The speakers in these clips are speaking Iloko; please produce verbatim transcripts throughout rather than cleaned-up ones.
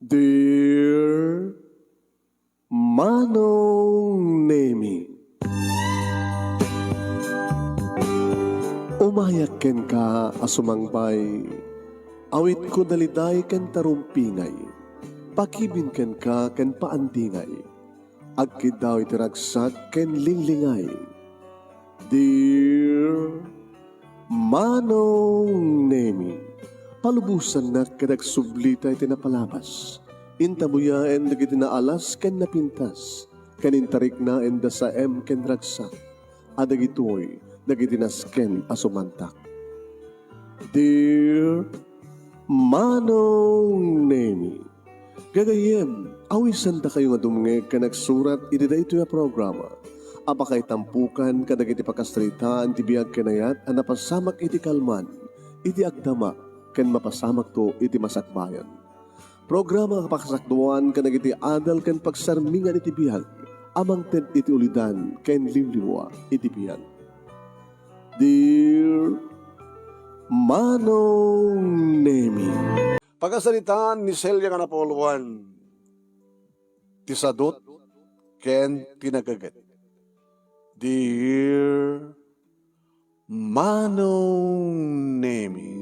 Dear Manong Nemi, umayak kenka a sumangbay, awitko daliday ken tarumpingay, pakibin kenka ken paandingay, agkiddaw iti ragsak ken linglingay. Dear Manong Nemi, palubosannak ket agsublita iti napalabas. Intabuyaen dagiti naalas ken napintas, ken intariknaenda saem ken ragsak, a dagitoy dagiti nasken a sumantak. Dear Manong Nemi, gagayyem, awisandakayo nga dumngeg ken agsurat iti daytoy a programa a pakaitampukan kadagiti pakasaritaan ti biag ken ayat a napasamak iti kalman, iti agdama, ken mapasamakto iti masakbayan. Programa a pakasakduan kadagiti adal ken pagsarmingan iti biag a mangted iti ulidan ken liwliwa iti biag. Dear Manong Nemi. Pakasaritaan ni Celia nga napauloan, ti sadut ken ti nagaget. Dear Manong Nemi.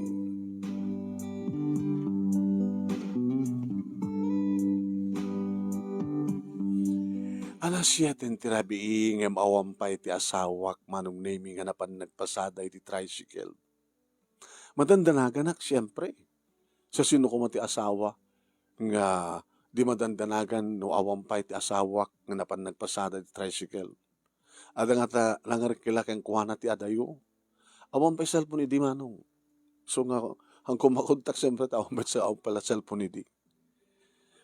Alas siete ti rabii ngem awan pay ti asawak, Manong Nemi, nga napan nagpasada iti tricycle. Madandanaganak, siempre. Sa sino koma ti asawa nga di madandanagan no awan pay ti asawak nga napan nagpasada iti tricycle? Adda ngata nangarkila kenkuana ti adayo. Awan pay cellphone idi, Manong. So nga, han ko makontak, siempre, ta awan pay sa, awan pay la cellphone idi.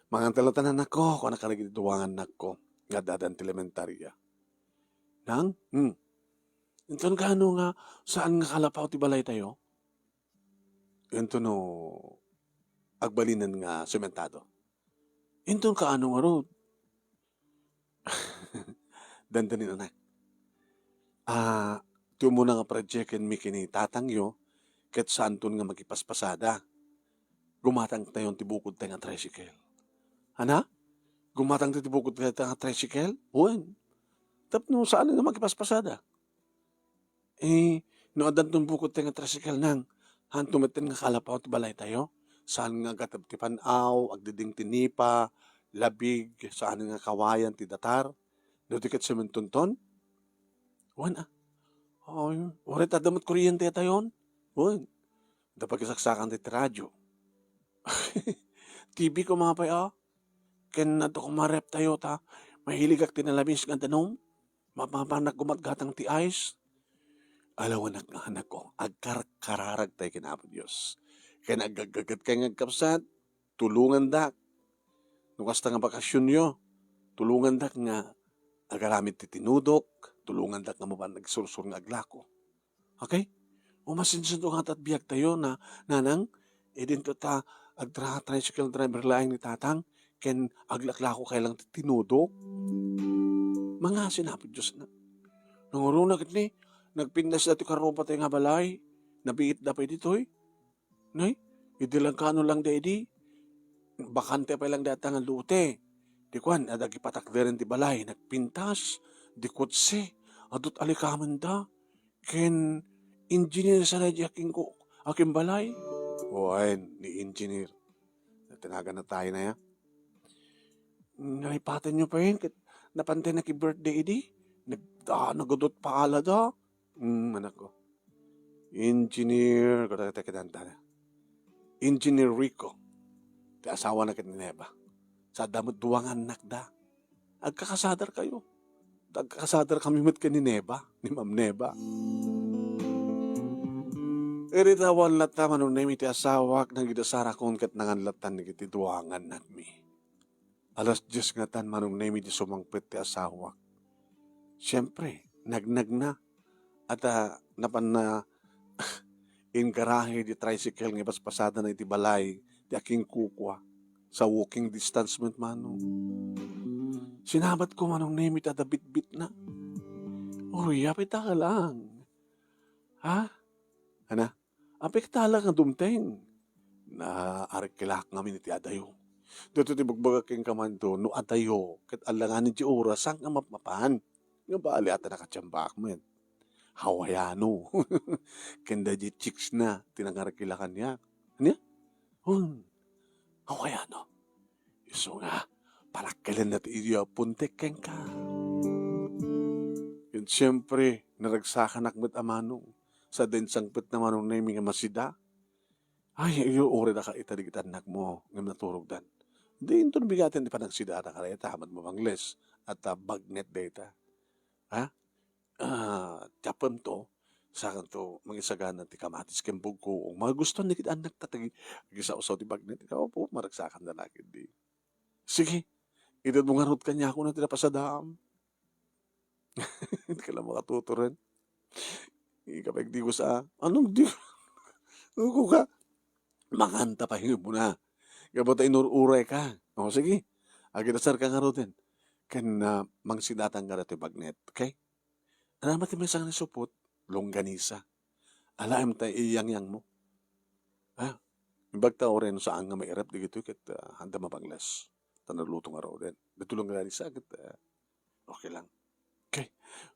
Manganta la ta, anakko, kunak kadagiti duangannak nga adda-adda ti elementaria. Nang? Hmm. Inton kaano nga saan nga kalapaw ti balaytayo? Inton no agbalinen nga sementado. Inton kaano ngarud? Dandanin, anak. Ah, ti umuna nga project mi ken ni tatangyo, ket saanton nga makipaspasada. Gumatangtayon ti bukodtayo nga tricycle. Ana? Gumatangtayo ti bukodtayo nga tricycle? Wen. Tapno saan nga makipaspasada. Eh, no addanton bukodtayo nga tricycle, nang, hanto metten nga kalapaw ti balaytayo. Saan nga aggateb ti pan-aw, agdiding ti nipa, labig, saan nga kawayan ti datar. No di ket sementonton? Wen, ah. Ay, uray ta adda met kuryente tayon? Wen. Da pakisaksakan ti radio. T V koma pay, ah. Ken adda koma ref tayo ta mahiligak ti nalamis nga danum. Mapapanak koma gatang ti ice. Alawanak nga anakko, agkarkararagtay ken Apo Dios. Ken aggaggagetkay nga agkabsat, tulongandak. No kasta nga bakasionyo, tulongandak nga agaramid ti tinudok, tulongandak nga mapan agsursor nga aglako. Okay? O, masinsinto nga ta ti biagtayo na, nanang, idinto ta agtra-, tricycle driver laeng ni tatang, ken aglaklako kay lang ti tinudok. Mangasin Apo Dios na. Nanguruna ket ni, nagpintas da ti karupatayo nga balay, nabiit da pay ditoy. Nay, idi lang kano lang da idi, bakante pay lang dayta nga lote. Di kuan, adda gipatakderen ti balay, nagpintas, di kotse, adut alikamen da. Ken engineer sa di akin ko, akin balay. Wen, ni engineer. Natinagan na tayo na ya. Nalipatan nyo pa yun, ket napantay na ki birthday idi. Nag-, ah, nagadot pa ala da. Mm, anak ko. Engineer, kada kita kinanta na. Engineer Rico. Ti asawa na ket ni Neva. Sa adda met dua nga annak da. Agkakasadar kayo. Agkakasadar kami met ken ni Neva, ni Ma'am Neva. Iritawan latta Manong Nemi ti asawak, nagidasarakon ket nangan latta dagiti dua nga annakmi. Alas dies ngatan Manong Nemi ti sumangpet ti asawak. Siempre, nagnagna. At, ah, napanna inggarahe di tricycle nga ipaspasadana iti balay ti akinkukua. Sa walking distance met, Manong. Sinabatko, Manong Nemi, ta adda bitbitna. Uy, apay ta lang. Ha? Ana? Apay ta lang nga dumteng? Naarkilak ngamin iti adayo. Daytoy ti ibagbagak kenka, Mando, no adayo, ket alanganen ti oras, saan nga mapmapan? Nga bali, ata nakatiambaak met. Hawaiano. Ken daydi chicks na, ti nangarkila kaniak. Ania? Hmm. Hawaiano. Isu nga, palakkelenna ti iya puntek kenka. Ken siempre, naragsakanak met a manong. Sa den sangpet na manong Nemi nga masida. Ay, iyo, uray daka ita dagiti annakmo ngem naturogdan. Di inton bigaten ti panagsidada kadayta, met mabangles, at, ah, bagnet dayta. Ha? Ah, ti apem to, sakanto mangisagana ti kamatis ken buggoong. Magustuan dagiti annakta ti agi-, agisawsaw ti bagnet. Apo, maragsakanda la ketdi. Sige, itedmo ngarud kaniakon ti napasadaam. Dika la makatuturen. Ika pay agdigos a. Anong di-, Uko ka. Manganta pay muna. Gapu ta inur-uray ka. O, sige. Agidasar ka ngaruden. Ken, ah, mangsidatang ka ditoy bagnet. Okay? Aram ti maysa nga naisupot, longganisa. Alaem ta iyangyangmo. Ha? Imbag ta uray no saan nga mairap dagitoy ket, ah, haanda mabangles. Ta naluto ngaruden. Ditoy longganisa ket, ah, okay lang. Okay.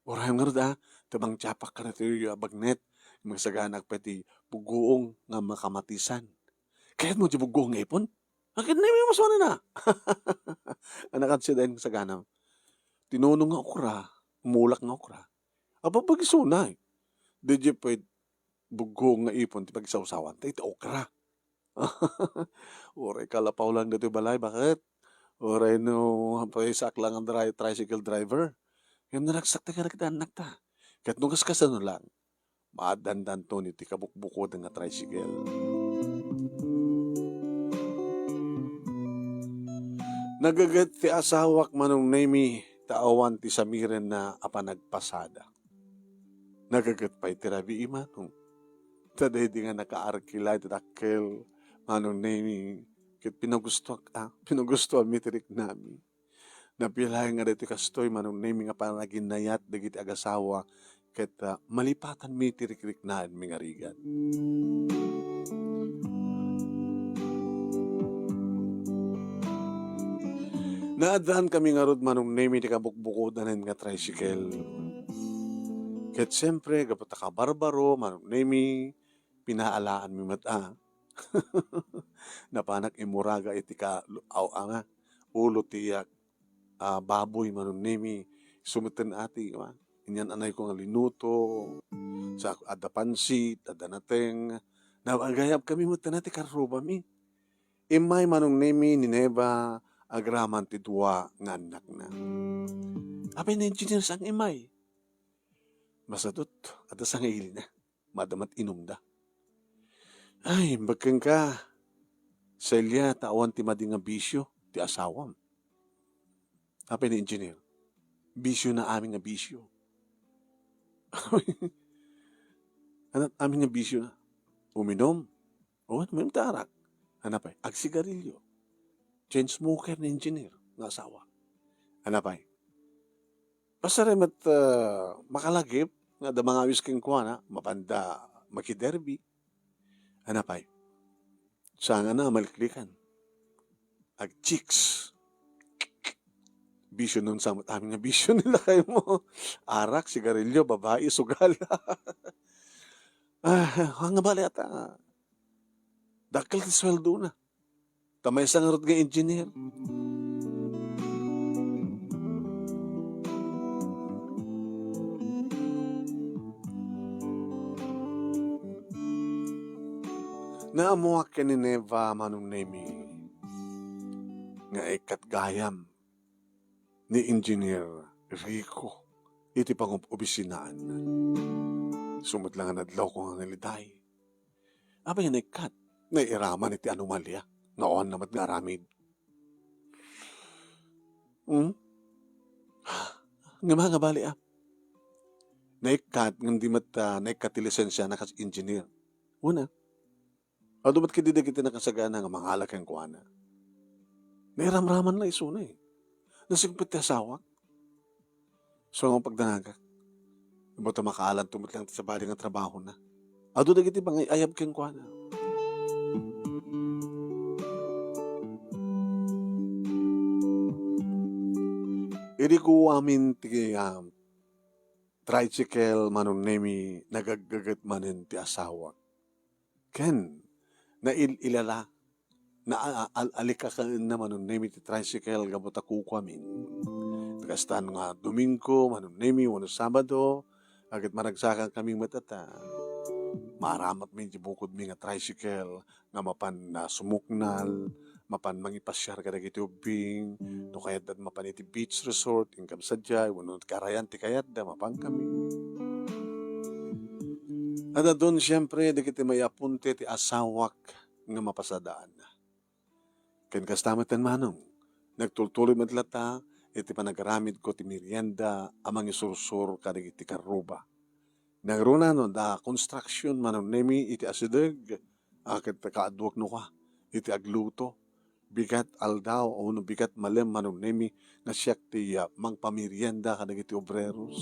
Urayem ngarud, ah, ta mangtiapak kaditoy, ah, bagnet. Mangsaganak pay ti buggoong nga makamatisan. Kayatmo ti buggoong nga ipon? Akin na yung maswana na. Anak at sida yung sagana. Tinunong nga okra, umulak nga okra. Aba, bagisuna, eh. Di di pwede buggoong nga ipon ti pagsawsawan. Ta iti okra. Uray kalapaw lang ditoy balay, bakit? Uray no, paisa lang ang dri-, tricycle driver. Ngem naragsak ti kadagiti annakta. Ket no kaskasano lang, maaddandanto ni ti kabukbukodan nga tricycle. Nagaget ti asawak, Manong Nemi, ta awan ti samirenna a panagpasada. Nagaget pay ti rabii, Manong. Ta daydi nga nakaarkila iti dakkel, Manong Nemi, ket pinagustuak, ah, pinagustuanmi ti riknami. Napilaeng nga daytoy kastoy, Manong Nemi, nga panaginayat dagiti agasawa ket, ah, malipatanmi ti rikriknaenmi nga rigat. Naaddankami ngarud, Manong Nemi, ti kabukbukodanen nga tricycle. Ket siempre, gapu ta kabarbaro, Manong Nemi, pinaalaanmi met a. Napanak immuraga iti ka-, aw-, anga, ulo ti, ah, ah, baboy, Manong Nemi, sumeten ati, wa? Inyan anayko nga linuto, sa adda pansit, adda nateng. Nagayabkami met ti karrubami. Immay, Manong Nemi, ni Neva, agraman ti dua nga annakna. Apay ni engineer, saan immay? Masadut, adda sangailina. Madama ti inumda. Ay, imbag kenka, Celia, ta awan ti madi nga bisio ti asawam. Apay ni engineer? Bisio na amin nga bisio. Ano amin nga bisio na? Uminom. O, uminom ti arak. Ano pay? Agsigarilyo. Chain smoker ni engineer nga asawa. Ano pay? Pasar met, ah, makalagip nga adda mangawis kenkuana, mapanda makiderby. Ano pay? Saan nga na, maliklikan. Ag-chicks. Bisyo nun sa amin nga bisyo nila kayo mo. Arak, sigarilyo, babae, sugal. Ah, nga bali ata. Dakkel ti sweldo na. Ta maysa ngarud nga engineer. Naammoak ken ni Neva, Manong Nemi, nga ikkat gayam ni Engineer Rico iti pangub-obisinaanna. Isu met la nga nadlawko nga naliday. Apay nga naikkat? Nairaman iti anomalia. Nawan na met nga aramid. Hmm? Nga mga bali, ah. Naikkat, ngem di met, ah, naikkat ti lisensiana kas engineer. Una, adu met ketdi dagiti nakasagana nga mangala kenkuana. Nairamraman la isuna, eh. Nasingpet ti asawak. So, nga pagdanagak. Iba't makaalan to met lang ti sabali nga trabahona. Adu dagiti pangay-ayab kenkuana. Idi kukuamin ti, ah, tricycle, Manong Nemi, nagaggaget manen ti asawak. Ken, nail-ilala, na-, al-, alikakaenna, Manong Nemi, ti tricycle gapu ta kukuamin. Kastan nga Domingo, Manong Nemi, wenno Sabado, ket managsakankaming met ita. Maaramatmi ti bukodmi nga tricycle, nga mapan, ah, sumuknal, mapan mangipasiar kadagiti ubbing, no kayat mapan iti beach resort, inkam sadiay, wenno karayan ti kayatda, mapankami. Adda don, siempre, dagiti maiapunte ti asawak nga mapasadaanna. Ken kasta met, Manong, nagtultuloy met latta iti panagaramidko ti merienda a mangisursor kadagiti karruba. Nangruna no adda construction, Manong Nemi, iti asideg, a ket kaaduak no kua, iti agluto. Bigat aldaw, wenno bigat malem, Manong Nemi, nga siak ti, ah, mangpamerienda kadagiti obreros.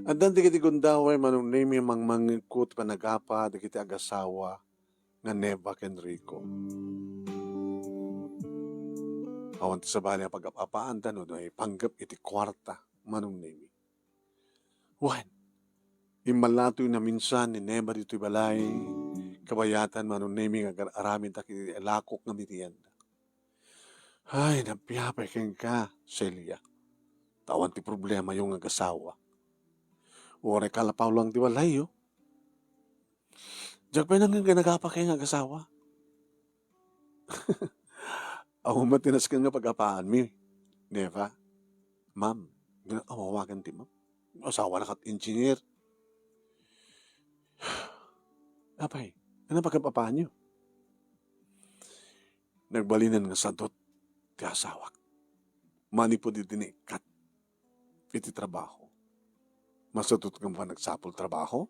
Addan dagiti gundaway, Manong Nemi, mangmangngegko ti panagapa dagiti agasawa nga Neva ken Rico. Awan ti sabali a pagap-apaanda no naipanggep iti kuarta, Manong Nemi. Wen, immallatoy naminsan ni Neva ditoy balay, kabayatan, Manong Nemi, nga agar-aramidda iti ilakok nga merienda. Ay, napiapay kenka, Celia. Ta awan ti problemayo nga agasawa. Uray kalapaw lang ti balayyo. Diak pay nangngeg a nagapa kay nga agasawa. Awan met ti nasken nga pagapaanmi, Neva. Ma'am, dina awawagan ti ma'am. Asawana kat engineer. Apay, ano pagapaanyo? Nagbalinen nga sadut ti asawak. Manipud idi naikkat iti trabaho. Masadut nga managsapul trabaho?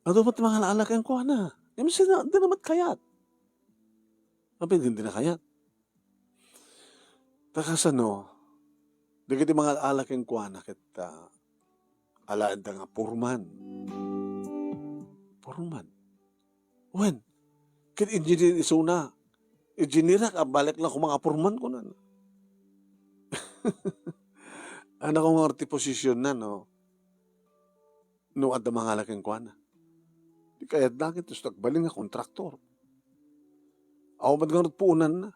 Adu met mangala-ala kenkuana. Ngem sina, dina met kayat. Apay, dina kayat. Ta kasano, dagiti mangala-ala kenkuana ket, ah, alaenda nga foreman. Foreman. Wen, ket engineer isuna. Engineer-ak, a balik lang koma nga foreman, kunana. Ano ko nga ti posisyon na, no? No adda mangala kenkuana. Di kayat dagiti, sus, nagbalin nga kontraktor. Awan met ngarud puonanna.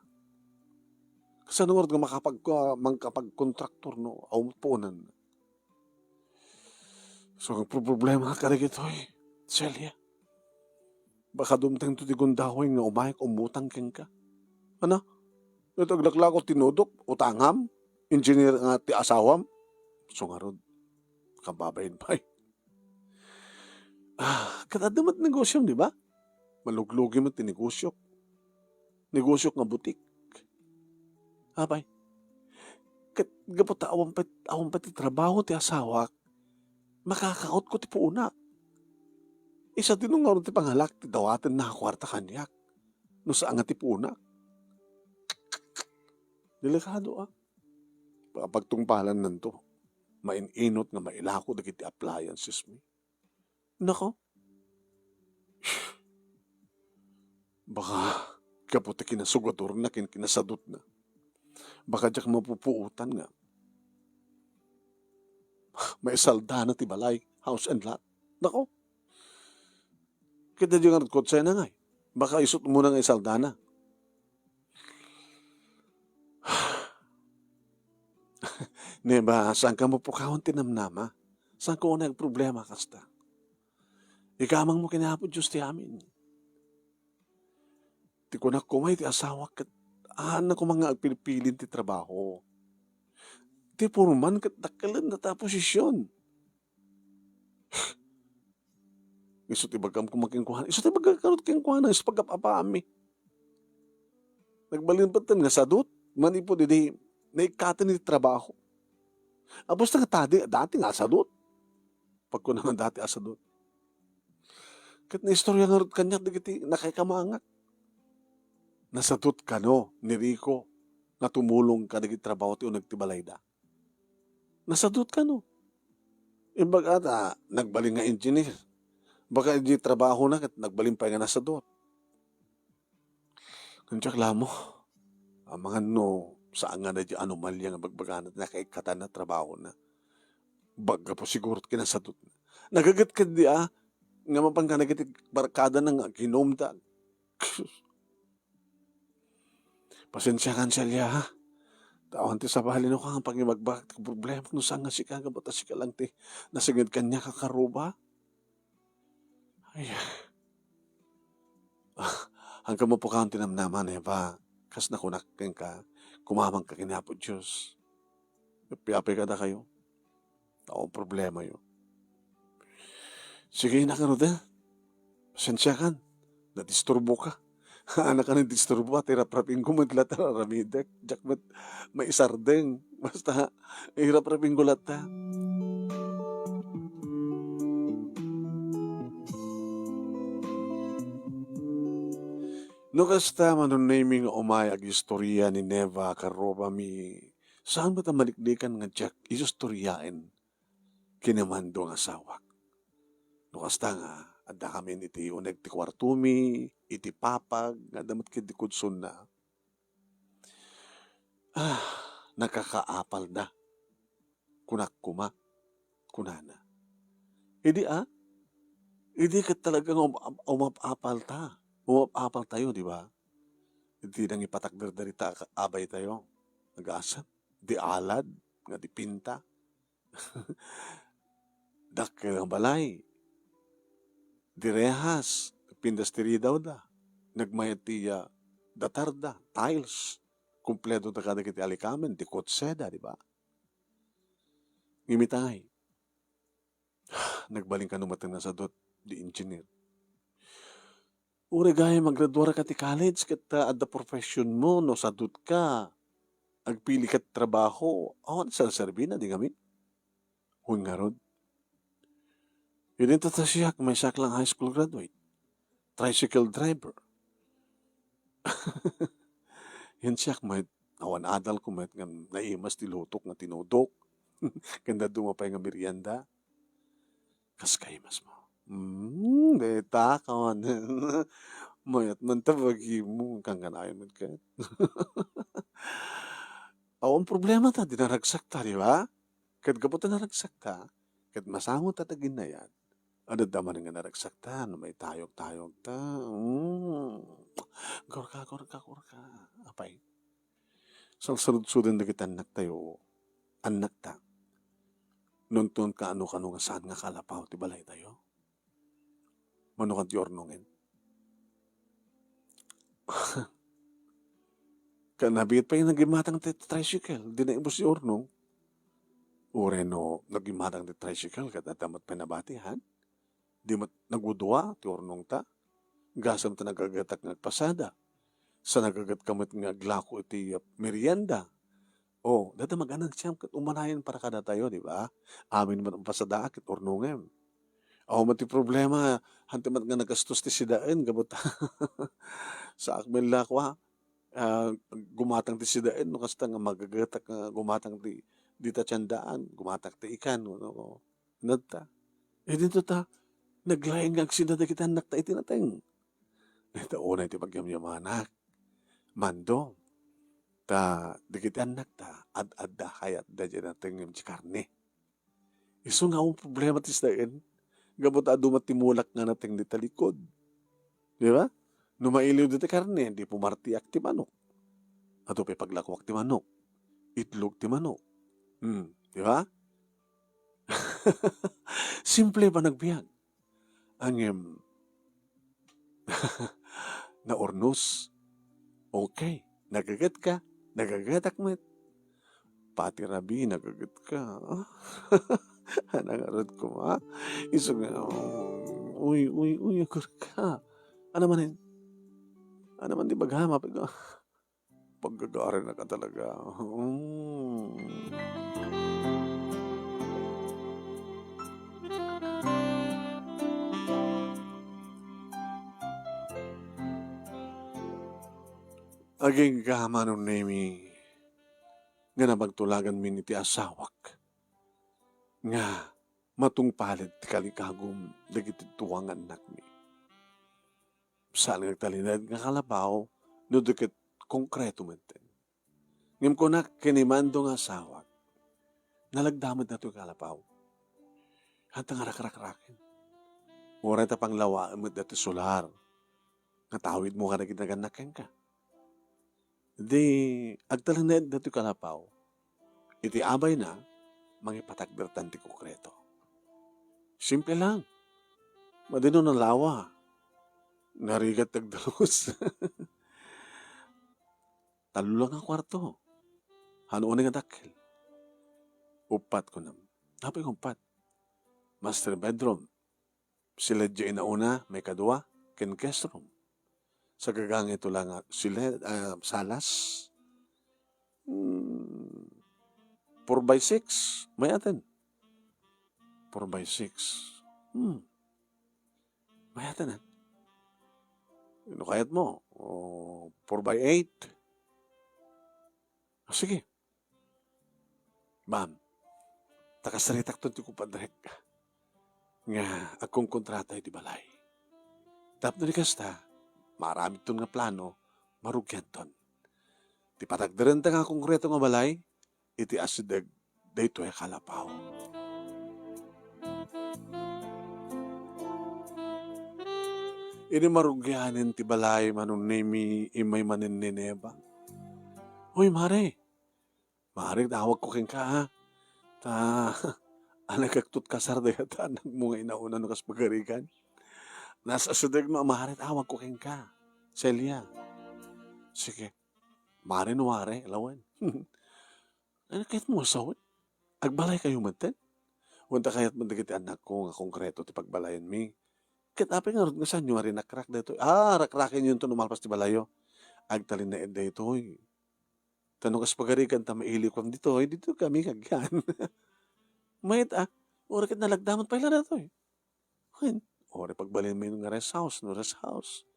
Kasano ngarud nga makapag-, ah, mangkapagkontraktor, no? Awan met puonanna. So, ang problema kadagitoy, Celia. Baka dumtengto ti gundaway nga umayek umutang kenka. Ano? Iti aglaklako ti nodok, utangam, engineer nga ti asawam. So ngarud, kababain pay. Ah, ket adda met negosiom, di ba? Maluglugi met ti negosiok. Negosiok nga butik. Apay, ket gapu ta awan pay, awan pay ti trabaho ti asawak, makakautko ti puonak. Isu ti no ngarud ti pangalak ti dawatenna a kuarta kaniak, no saan nga ti puonak. Delikado, ah. Baka pagtungpalannanto, main-inot nga mailako dagiti appliancesmi. Nako. Baka gapu ti kinasugadorna ken kinasadutna. Baka diak mapupuotan nga maisaldana ti balay, house and lot. Nako. Ket diay ngarud kutsayna ngay. Baka isut' umuna nga isaldana. Neva, saanka mapukawan ti namnama. Saanka unay agproblema kasta. Igamangmo ken Apo Dios ti amin. Ti kunak koma iti asawak ket awan koma nga agpilpilin ti trabaho. Ti foreman ket dakkelenda ta posisyon. Isu ti ibagam koma kenkuana. Isu ti ibagak ngarud kenkuana. Isu pagap-apaami. Nagbalin pay nga sadut, manipud idi naikkaten iti trabaho. Apos nga tadi, dati nga sadut. Pagkuna nga dati a sadut. Ket naistorya ngarud kaniak dagiti nakaikamangan. Nasadut kano ni Rico nga tumulong kadagiti trabaho ti uneg ti balayda. Nasadut kano. Imbag ata, nagbalin nga engineer. Baka iti trabahona ket nagbalin pay nga nasadut. Ngem diak la ammo. Amangan no saan nga daydiay anomalia nga bagbagana ti nakaikkatanna a trabahona. Baggapo siguro ti kinasadutna. Nagaget ketdi a, nga mapan ka dagiti barkadana nga aginumda. Pasensiakan, Celia, ha? Ta awan ti sabali no ka nga pangibagbagak ti problema no saan nga sika, gapu ta sika lang ti nasinged kaniak a karuba. Ay. Ah, haanka mapukawan ti namnama, Neva. Kas nakunak kenka, kumamangka ken Apo Dios. Apiapay kadakayo. Awan problemayo. Sige, nak, ano da? Pasensiakan. Nadisturboka. Anak ka nadisturbo, at iraprapingko met latta aramidek. Diak met maisardeng. Basta, iraprapingko latta. No kasta, manunnaymi nga umay agistorya ni Neva a karrubami, saan met a maliklikan nga diak istoriaen ken ni Mando nga asawak. No kasta nga, addakamin iti uneg ti kuartomi, iti papag, nga adda met ketdi kudsonna. Ah, nakakaapalda. Kunak koma, kunana. Idi a, idi ket talaga nga um-, um-, umap-apalta. Umap-apaltayo, di ba? Idi nangipatakder dagita a abaytayo. Agasem, di alad, nga di pinta. Dakkel nga balay. Di rehas, pintas ti ridawda. Nagmayat ti, ah, datarda, tiles. Kumpleto ta kadagiti alikamen, di kotseda, di ba? Ngem itay, nagbalin kano met nga sadut, di engineer. Uray gayam agraduarka ti college ket, ah, adda professionmo no sadutka, agpilika ti trabaho, awan ti serserbina, di ngamin? Wen ngarud, idinto ta siak, maysaak lang high school graduate, tricycle driver. Yan siak met, awan adalko met ngem naimas ti lutok nga tinudok. Ken dadduma pay nga merienda. Kas kaimasmo? Mm, dayta, kawan. Mayat man ta bagimo, kankanayon met ket. Awan problemata, di naragsakta, di ba? Ket gapu ta naragsakta, ket masangotta ti aginnayat, adda manen nga naragsakta, no maitayogtayogta. Mm. Gorka, gorka, gorka. Apay, salsaludsuden dagiti annaktayo, annakta. Nunton kaano-kano nga saan nga kalapaw ti balaytayo. Mano kan ti urnongen? Ket nabiit pay nagimmatang ti tricycle, di naibus ti urnong. Uray no nagimmatang ti tricycle, ket adda met pay nabati, han? Di met nagudua ti urnongta. Gasem ta nagagetak nga agpasada. Sa nagagetka met nga aglako iti merienda. O, dayta maganansiam ket umanayen para kadatayo, di ba? Amin met a pasadaak ket urnongem. Awan met ti problema, hantay met nga nagastos ti sidaen, gapu ta saak met la kua, ah, gumatang ti sidaen, no kasta nga magagetak nga gumatang ti, dita tiendaan, gumatang ti ikan, no, no, nadta. Idinto ta, naglaing nga agsina dagiti annakta iti nateng. Dayta unay ti pagyamyamanak. Mando, ta dagiti annakta, ad-adda kayatda diay nateng ngem ti karne. Isu nga awan problema ti sidaen, gapu ta adu met ti mulak nga nateng dita likod. Di ba? No mailiw dita karne, di pumartiak ti manok. Adu pay paglakoak ti manok. Itlog ti manok. Hmm, di ba? Simple panagbiag. Ngem, naurnos. Okay. Nagagetka. Nagagetak met. Pati rabii, nagagetka. Nangarud koma. Isu nga, uy, uy, uy, agurka. Ano manen? Ano man ti bagam, apay ko? Paggagarenaka talaga. Mm. Agingga, Manong Nemi, nga napagtulaganmi iti asawak, nga matungpaled ti kalikagum dagiti dua nga annakmi. Saan nga agtalinaed nga kalapaw, no di ket konkreto metten. Ngem kunak ken ni Mando nga asawak, nalagda met datoy kalapaw. Haan ta nga rakrakraken. Uray ta panglawaem met datoy solar nga tawidmo kadagiti nagannak kenka. Di agtalinaed datoy kalapaw. Iti abayna, mangipatakdertan ti konkreto. Simple lang. Madi no nalawa. Narigat ti agdalus. Tallo lang a kuarto. Haan unay nga dakkel. Uppat, kunam. Apay nga uppat? Master bedroom. Sila diay inauna, maikadua, ken guest room. Sa gagangay ito lang nga sila, ah, salas. Hmm, four by six, mayaten. Four by six. Hmm. Mayaten, ah. No kayatmo, o four by eight. Ah, sige. Ma'am, ta kasaritakton ti kupadrek nga agkonkontrata iti balay. Tapno di kasta, maaramidton nga plano, marugianton. Ti patakderenta nga konkreto nga balay, iti asideg daytoy a kalapaw. Idi marugianen ti balay, Manong Nemi, immay manen ni Neva. Hoy, mare, mare, tawagko kenka, ha? Ta, anagakto ti kasar dayta annakmo nga inauna no kas pagarigan. Nasa asideg no a mare, tawagko kenka. Celia. Sige. Mare no mare, lawen. Ano kayatmo a sawen? Agbalay kayo metten? Wen ta kayat met dagiti annakko nga konkreto ti pagbalayenmi. Ket apay ngarud nga saanyo a rinakrak daytoy? Ah, rakrakenyonto no malpas ti balayyo. Agtalinaed daytoy. Ta no kas pagarigan ta mailiwkam ditoy, ditoy kami agyan. Mayat, ah. Uray ket nalagda met pay la daytoy. Wen, uray pagbalinmi nga rest house, no rest house.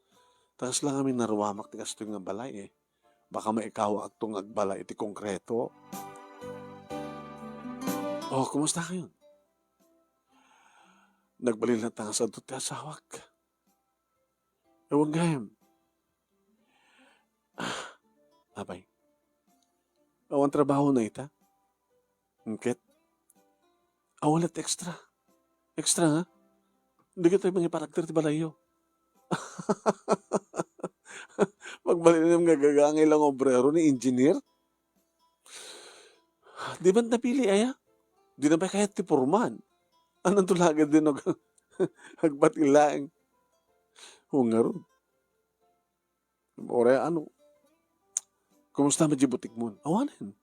Ta kasla ngamin naruamak ti kastoy nga balay, eh. Baka maikawakto nga agbalay iti konkreto. Oh, kumusta kayon? Nagbalin latta nga sadut ti asawak. Ewan gayam. Ah, apay. Awan trabaho na ita? Ket, awan latta extra. Extra, ha? Dagitoy mangiparakter ti balayyo. Pagbalinem nga gagangay lang obrero ni engineer? Di man napili, aya? Di na pay kayat ti purman. Anonto laeng din ag-, agbati laeng? O ngarud. Uray, ano? Kumusta met di butikmon? Awanen.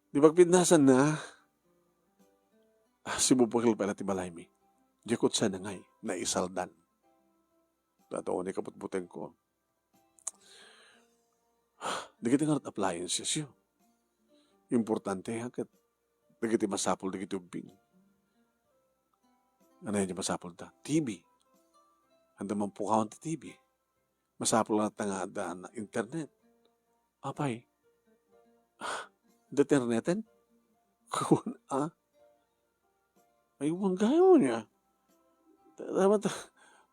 Di pagpidnasan na, ah, sibubukel pay la ti balaymi. Diak sa nangay, naisaldan. Dato ni kaputbutengko. Dagiti ngarud appliances yo. Importante, ha, ket dagiti masapul dagiti ubbing. Ania ti masapul da? T V. Anda man pukawan ti T V. Masapul latta nga adda na internet. Apay? Ah, da interneten? Kun, ah? Ay, wan gayon niya. Dapat,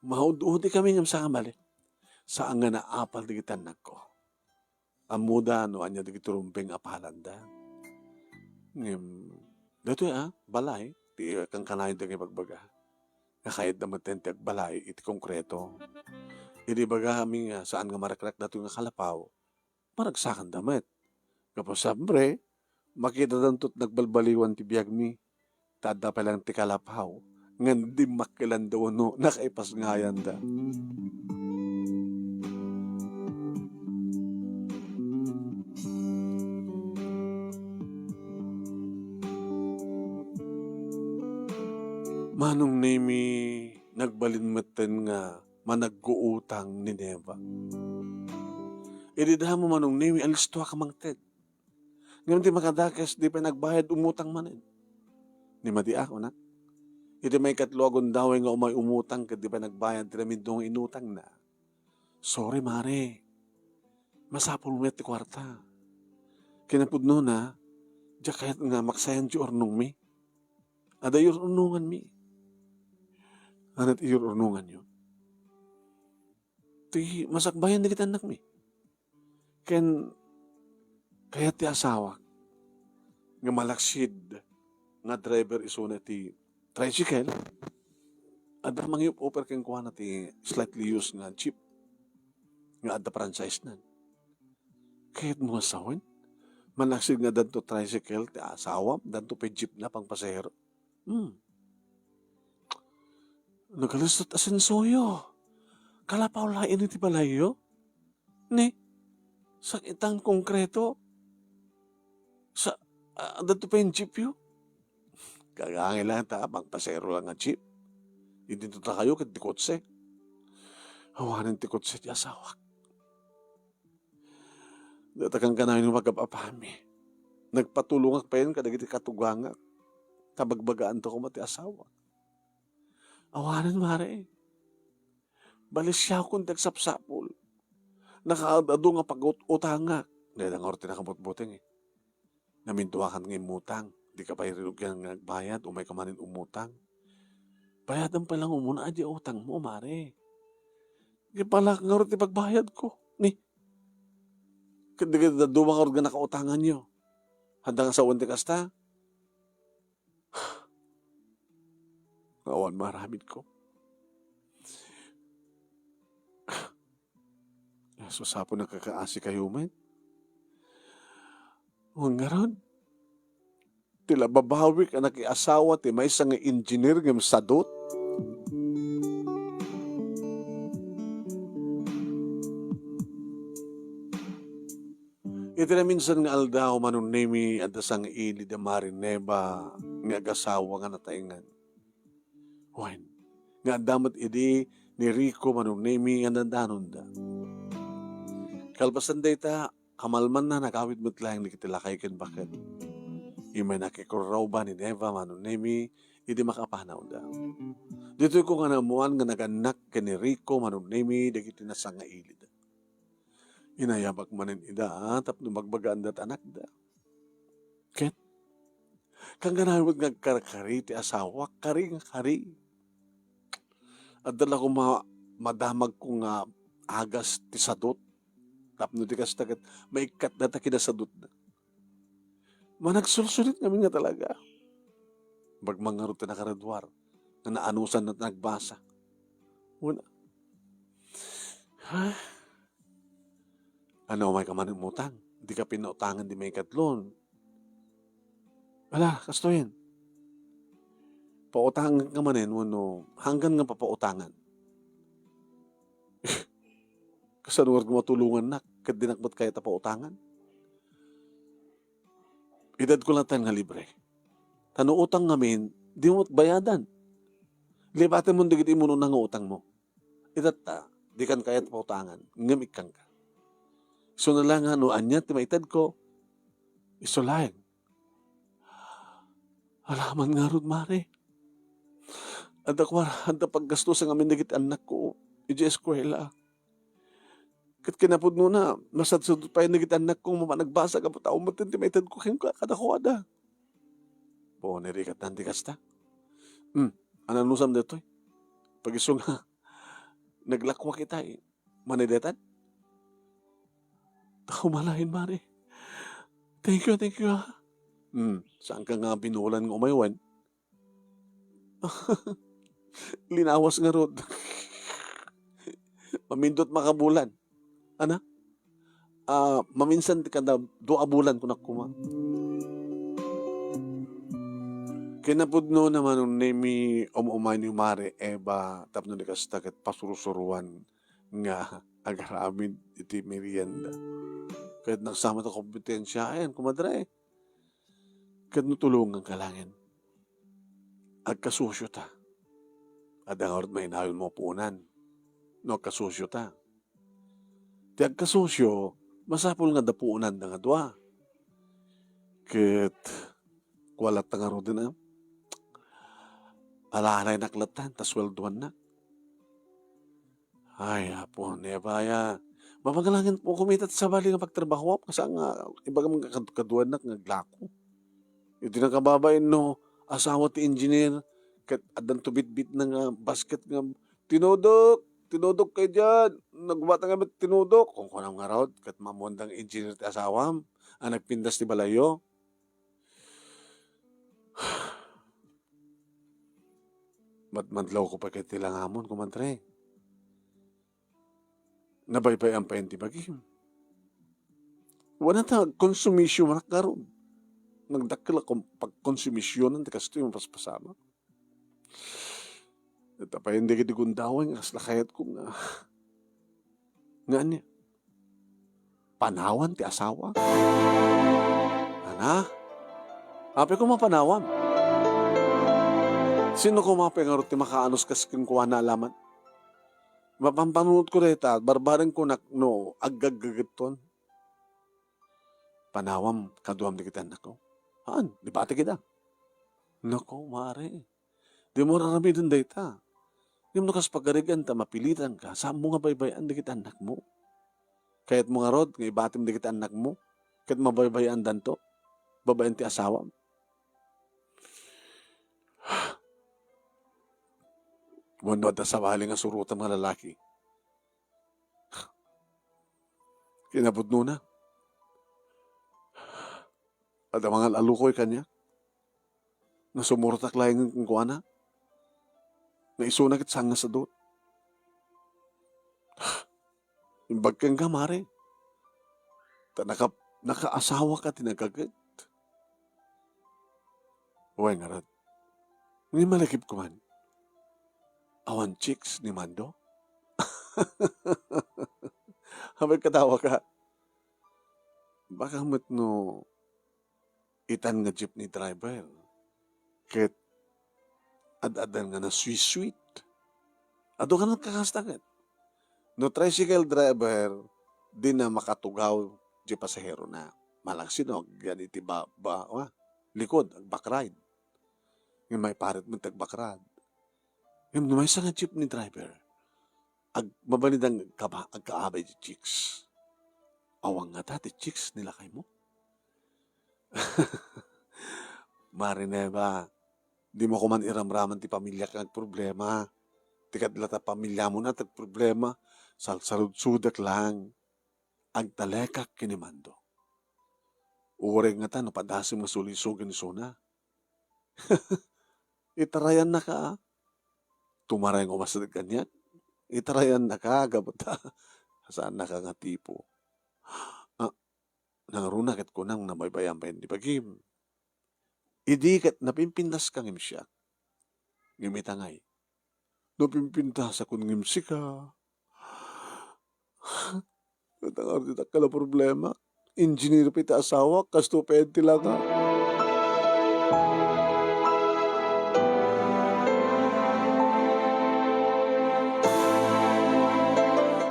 maud-udi kami ngem saan nga bali. Saan nga naapal dagiti annakko. Ammoda no ania dagiti rumbeng a palanda. Ngem, daytoy a, balay, ti kankanayon dagiti pagbaga. Nga kayatda metten ti agbalay iti konkreto. Idi ibagami nga saan nga marakrak datoy nga kalapaw, maragsakanda met. Gapu, siempre, makitadanto ti nagbalbaliwan ti biagmi, ta adda pay laeng ti kalapaw, ngem dimmakkelanda wenno nakaipasngayanda. Manong Nemi, nagbalin metten nga managguutang ni Neva. Idi damo, Manong Nemi, alistoak a mangted. Ngem ti makadakes, di pay nagbayad, umutang manen. Ni Madi a, kunak. Iti maikatlo a gundaway nga umay umutang ket di pay nagbayad ti ramindo nga inutangna. Sorry, mare. Masapul met ti kuarta. Kinapudnona, diak kayat nga maksayan ti urnongmi. Adda iyur-urnonganmi. Ania ti iyur-urnonganyo? ti masakbayan dagiti annakmi. Ken kayat ti asawak nga malaksid nga driver isuna ti tricycle, adda mangiup-uper kenkuana ti slightly used nga jeep nga adda franchise-nan. Kayatmo nga sawen? Malaksid nga addanto tricycle ti asawam, addanto pay jeepna pangpasahero. Hmm. Nagalusot asensoyo. Kalapaw laeng iti balayyo. Ni, sa itang konkreto. Sa, ah, addanto pay jeepyo. Kagangay lang ta, pangpasahero lang nga jeep. Idinto ta kayo ket ti kotse. Awanen ti kotse ti asawak. Data kankanayon nga agap-apami. Nagpatulongak payen kadagiti katugangak. Ta bagbagaanto koma ti asawak. Awanen, mare. Balisiawkon ti agsapsapul. Nakaad-adu nga pag-ut-utangak. Dayta nga ti nakabutbuteng, eh. Namintuakan nga immutang. Dika pay rinugian nga agbayad, umayka manen umutang. Bayadem pay lang umuna diay utangmo, mare. Ket palak ngarud ti pagbayadko. Ni, ket dagiti dadduma ngarud nga nakautanganyo. Haanda nga sawen ti kasta? Awan maaramidko. Sus, apo, nakakaasi kayo met. Wen ngarud, ti la babawik a nakiasawa ti maysa nga engineer ngem sadut. Iti naminsan nga aldaw, Manong Nemi, adda sangaili da Mari Neva nga agasawa nga nataengan. Wen, nga adda met idi ni Rico, Manong Nemi, nga nadanonda. Kalpasan dayta, kamalmanna, nagawid met laeng dagiti lakay ken baket. Immay nakikurrawba ni Neva, Manong Nemi, idi makapanawda. Ditoy ko nga naammoan nga nagannak ken ni Rico, Manong Nemi, dagiti nasangailida. Inayabak manen ida, ah, tapno bagbagaanda ti anakda. Ket, kankanayon met nga agkarkari ti asawak, kari nga kari. Adda la koma madamagko nga agas ti sadut, tapno di kasta ket maikkatda ta kinasadutna. Managsulsurit ngamin nga talaga. Bagmang ngarud ti nakaraduar nga naanusanna ta nagbasa. Una, ha? Ano, umayka man umutang? Dika pinautangan ti maikatlo. Ala, kastoyen. Pautangan ka manen wenno hanggan nga papautangan? Kasano nga matulongannak ket dinak met kayat a pautangan? Itedko latta nga libre. Ta no utang ngamin, dimo met bayadan. Lipatenmon dagiti imunona nga utangmo. Itatta, dikan kayat pautangan, ngem ikkanka. Isu na la nga no ania ti maitedko, isu laeng. Alaman ngarud, mare. Adda kua, adda paggastusan ngamin dagiti annakko idiay eskuela. Ket kinapudnona, masadsadot pay dagiti annakko nga mapanagbasa gapu ta awan met ti maitedko kenka kadakuada. Puon, irikatnan ti kasta. Hmm, ananusam daytoy? Pag-isu nga, naglakwak itay. Manay daytan? Tao malain, mare. Thank you, thank you, ha. Hmm, saanka nga binulan nga umay wen? Linawas ngarud. Mamindut makabulan. Ana? Ah, maminsan ti kada dua a bulan, kunak koma. Kinapudno naman, ni mi um-umay ni Mare Eva, tapno di kasta ket pasursuruan nga agaramid iti merienda. Ket nagsama ta kompetensiaen, kumadre. Ket no tulonganka laengen, agkasosyota. Adda ngarud mainayon mo puonan no agkasosyota. Ti agkasosyo, masapul nga adda puonanda nga dua. Ket kua latta ngaruden, a, alaanaynak latta ta sueldoannak. Ay, Apo, ni Eva, ya, mapaglaengen po kumita ti sabali nga pagtrabahoam, kasano nga ibagam nga kad-, kaduanak nga aglako. Iti nakababain no asawa ti engineer, ket addanto bitbitna nga basket nga, "Tinudok, tinudok kayo diyan. Nagbatang kami tinudok." Kunkunam ngarud, ket maammuanda nga engineer ti asawam a nagpintas ti balayyo. Madmadlawko pay ket ti langamon, Kumadre. Nabaybay-an pay ti bagim. Wen ta, konsumisionak ngarud. Nagdakkel a kon-, pagkonsumisionan ti kastoy a mapaspasamak. Ita pay dagiti gundaway nga kasla kayatko nga, nga ania? Panawan ti asawa? Ana? Apay koma panawam? Sino koma pay ngarud ti makaanus kas kenkuana a laman? Mapanpanunotko dayta, barbarenko nak no aggaggagetton. Panawam kaduam dagiti annakko? Haan, di batek ida. Nako, mare. Dimo aramiden dayta. Ngem no kas pagarigan ta mapilitanka, saanmo nga baybay-an dagiti annakmo. Kayatmo ngarud nga ibatim dagiti annakmo ket mabaybay-andanto babaen ti asawam. Wenno adda sabali nga surotam nga lalaki. Kinapudnona, adda mangal-alukoy kaniak nga sumurtak laeng kenkuana, nga isuna ket saan nga sadut. Imbag kenka, mare, ta naka-, nakaasawaka ti naggaget. Wen ngarud, ngem malagipko man, awan chicks ni Mando? Apay katawaka? Baka met no itan nga jeepney driver ket ad-addan nga nasweet-sweet. Adu ka nagkakasta ket. No tricycle driver, dina makatugaw ti pasaherona. Malaksid no agyan iti ba-, ba-, ah, likod, ag-backride. Ngem maiparit met ti ag-backride. Ngem no maysa nga jeepney driver, ag-, mabalin agkaba-, agkaabay ti chicks. Awan ngata ti chicks ni lakaymo? Mare Neva, dimo koman iramraman ti pamiliak nga agproblema. Ti kadlat a pamiliamon a ti agproblema, salsaludsodek laeng. Agtalekak ken ni Mando. Uray ngata no padasem nga sulisog isuna. Itarayannaka, a. Tumaray nga umasideg kaniak. Itarayannaka, gapu ta saannaka nga tipo. Ah, nangruna ket kunam nga nabaybay-an pay ti bagim. Idi ket napimpintaska ngem siak. Ngem ita ngay, napimpintasakon ngem sika. Ita nga ti dakkel a problema. Engineer pay ti asawak, kasto pay ti laka.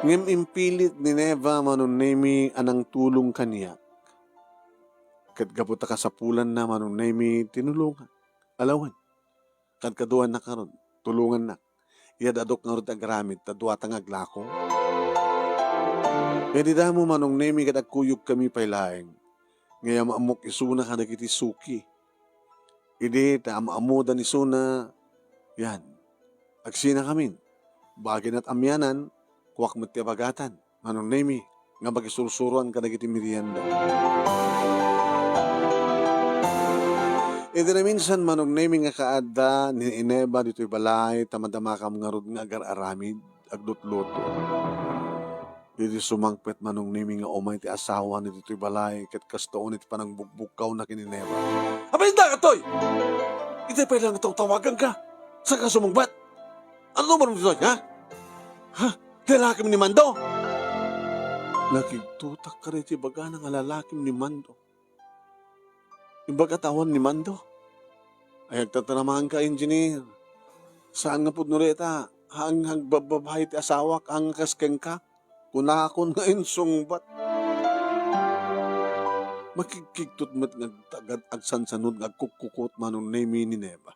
Ngem impilit ni Neva Manong Nemi a nangtulong kaniak. Ket gapu ta kasapulanna Manong Nemi, tinulongak. Alawen. Kadkaduanak ngarud, tulongannak. Iyaddadok ngarud ti agaramid ta duata nga aglako. Idi damo Manong Nemi ket agkuyogkami pay laeng. Nga am-ammok isuna kadagiti suki. Idi ta am-ammodan isuna, yan. Agsinakamin. Bagi nat amianan, kuak met ti abagatan. Manong Nemi, nga makisursuroan kadagiti merienda. Idi naminsan, Manong Nemi, nga kaadda ni Neva ditoy balay, ta madamakam ngarud nga agar-aramid, aglutluto. Idi sumangpet, Manong Nemi, nga umay ti asawana ditoy balay, ket kastoon iti panangbugbugkawna ken ni Neva. Apay, inta, katoy! Itay pay lang tawtawagan ka. Saan ka sumungbat? Ano man ditoy, ha? Ha? Lalakim ni Mando? Nakigtotak kadi ti ibagana nga lalakim ni Mando. Imbag a tawan ni Mando. Ay, agtataramaanka, engineer. Saan nga pudno dayta? Haan nga agbabbabayi ti asawak, haan nga kas kenka. Kunakon nga insungbat. Makigkigtot met nga agtagad, agsansanod nga agkukkukot Manong Nemi ni Neva.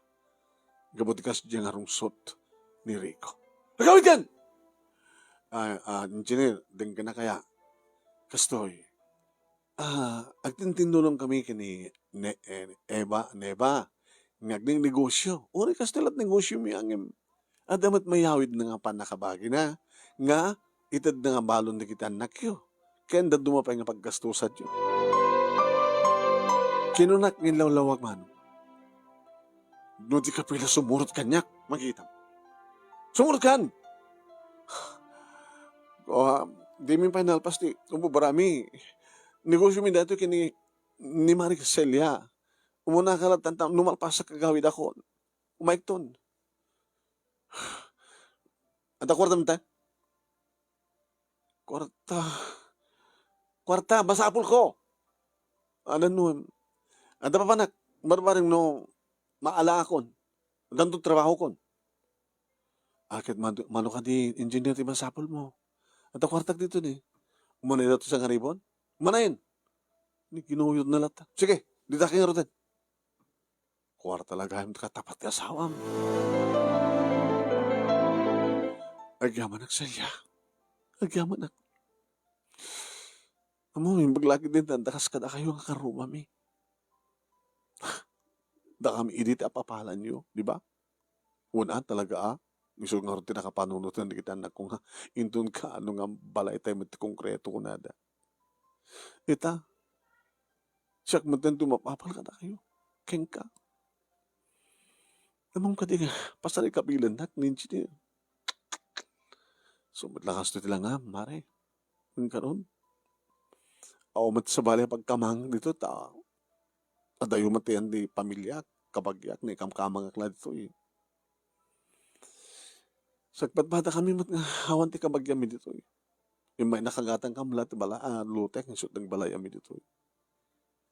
Gapu ti kasdiay nga rungsot ni Rico. Agawidkan! Ah, ah, engineer, denggennak aya. Kastoy. Ah, agtintindulong kami ken ni Ne-, eh, Eva, Neva, nga agnegnegosyo. Uray kastoy la't negosyo mi, ngem Adda met mayawidna nga pannakabagina nga itedna nga balon dagiti annakyo, ken dadduma pay nga paggastusanyo. Kinunak nga inlawlawag man, "No di ka pay la sumurot kaniak, makitam. Sumurot kan!" "Ah, di mi pay nalpas ti umobrami. Negosyo mi daytoy ken ni, ni Mari Celia. Umuna ka latta, no malpasak, agawidakon. Umaykton." "Adda kuarta met?" "Kuarta. Kuarta, masapulko. Anan no, adda papanak, barbareng no maalaakon. Addanto trabahokon." "Aket mano, mano kadi engineer ti masapulmo? Adda kuartak ditoy ni. Umuna daytoy sangaribon? Manayen." Ni kinuyogna latta. "Sige, dita ka ngaruden." "Kuarta la gayam ta katapat ti asawam." "Agyamanak, Celia. Agyamanak. Ammom, imbag la ketdin ta kas kadakayo nga karrubami. Dakami idi ti apapalanyo, di ba?" "Wen a, talaga a. Isu ngarud ti nakapanunoten dagiti annakko nga inton kaano nga balay tayo met ti konkreto," kunada. "Ita, siak met ti mapapal kadakayo, kenka. Ammom kadi nga pasarikabilannak ni engineer. Isu met la kastoy ti langam, Mari. Wen karon, awan met sabali a pagkamangak ditoy ta adayo met ti pamiliak, kabagiak, naikamkamangak la ditoy. Sagpatpatakami met nga awan ti kabagiami ditoy. Immay nakagatangkam la ti bala-, a, lotek, isu ti nagbalayami ditoy.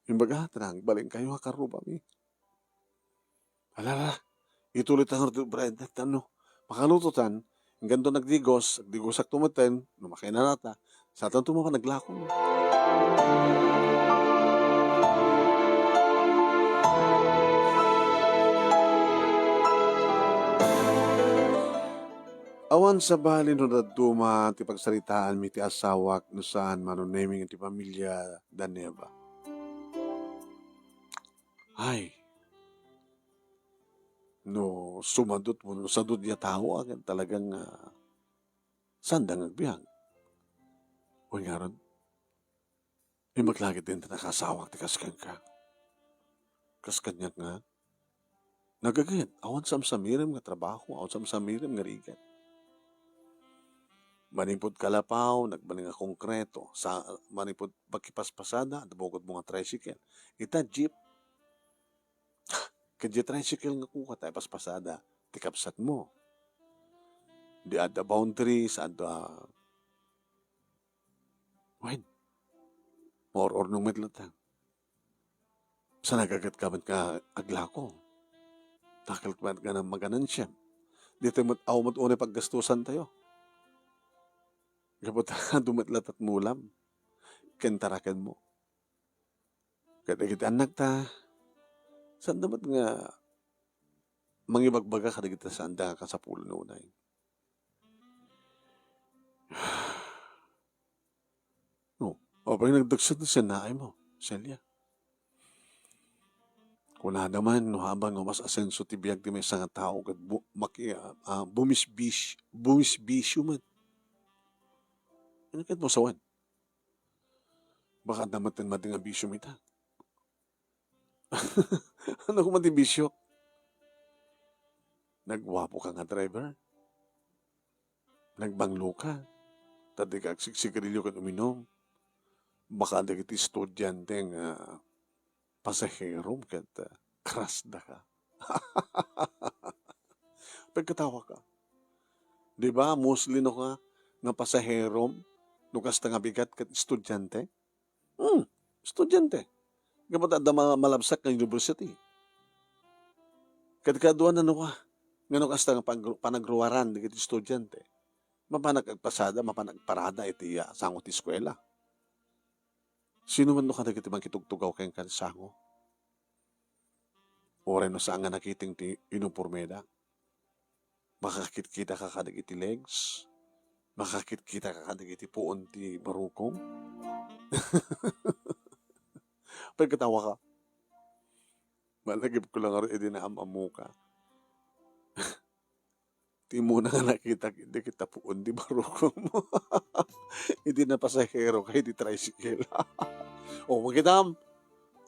Imbag a, ta nagbalinkayo a karrubami. Ala, ala, ituloy ta ngarud ti obrayo, tapno makalutotan, ingganto nagdigos, agdigosakto metten, no makainanata, satanto mapan aglako." Awan sabali no dadduma ti pagsaritaanmi ti asawak no saan mano naming ti pamilya da Neva. Ay, no sumadot wenno sadot ya tao, akin talagang, ah, saan da nga agbiag. Wen ngarud, imbag la ketdin ta nakaasawak ti kas kenka. Kas kaniak nga, nagaget, awan samsamirem nga trabaho, awan samsamirem nga rigat. Manipud kalapaw, nagbalin nga konkreto, sa, manipud pakipaspasada, adda bukodmo nga tricycle. Ita, jeep. Ket diay tricycle nga kuka ta ipaspasada ti kabsatmo. Di adda boundaries, adda, wen, maur-urnong met latta. Sa nagaget ka met nga aglako. Dakkel met nga maganansiam. Ditoy met, awan met unay paggastusantayo. Gapu ta adu met latta ti mulam ken tarakenmo. Ket dagiti annakta, saanda met nga mangibagbaga kadagiti saanda nga kasapulan unay. No, apay nagdagsen ti sinaaymo, Celia? Kunada man, no, habang umas-asenso ti biag ti maysa nga tao, ket bu-, maki-, ah, ah, bumisbis-, bumisbisyo man. Ano ket mo sawen? Baka adda met ti madi nga bisyo ita. Ano koma ti bisyo? Nagguapo ka nga driver. Nagbanglo ka. Ta di ka agsigsigarilyo ken uminum. Baka dagiti estudiante nga pasaherom ket, ah, crush da ka. Pagkatawa ka. Di ba, mostly no ka, nga pasaherom, no kasta nga bigat ket estudiante? Hmm, estudiante. Gapu ta adda ma-, malabsak nga university. Ket kaduana no ka, nga no kasta nga pagru-, panagruaran dagiti estudiante, mapanak agpasada, mapanak agparada iti, ah, sango ti eskuela. Sino man no kadagiti mangitugtugaw kenka ti sango? Uray no saan nga nakiting ti unipormeda, makakitkita ka kadagiti legs, makakitkita ka kadagiti puon ti barukong. Pagkatawa ka. Malagip ko lang idi naam-ammo ka. Immuna nga nakitak, dagita puon ti barukongmo. Iti napasahero ka iti tricycle. O, makitam,